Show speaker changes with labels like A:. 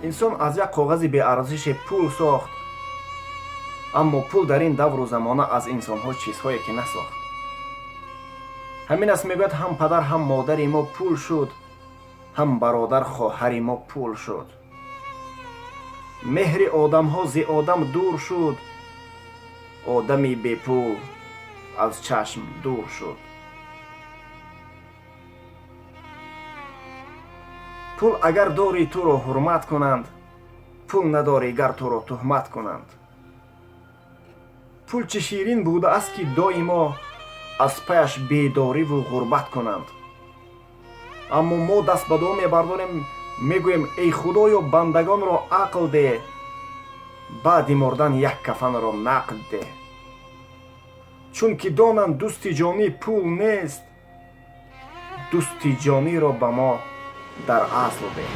A: Инсон аз як коғази беарзише пул сохт, аммо пул дар ин давру замона аз инсонҳо чизҳое ки насохт. Ҳамин аст, мегӯяд, ҳам падар, ҳам модари мо пул шуд, ҳам бародар, хоҳари мо пул шуд. Меҳри одамҳо зи одам дур шуд, одами бепул аз чашм дур шуд. Пул агар дорӣ, туро ҳурмат кунанд, пул надорӣ, гар туро туҳмат кунанд. Пул чӣ ширин будааст, ки доимо аз паяш бедориву ғурбат кунанд. Аммо мо даст ба дуо мебардорем, мегӯем: «Эй Худоё, бандагонро ақл де, баъди мурдан як кафанро нақд де, чунки донанд, дӯсти ҷонӣ пул нест, дӯсти ҷониро ба мо дар асл деҳ».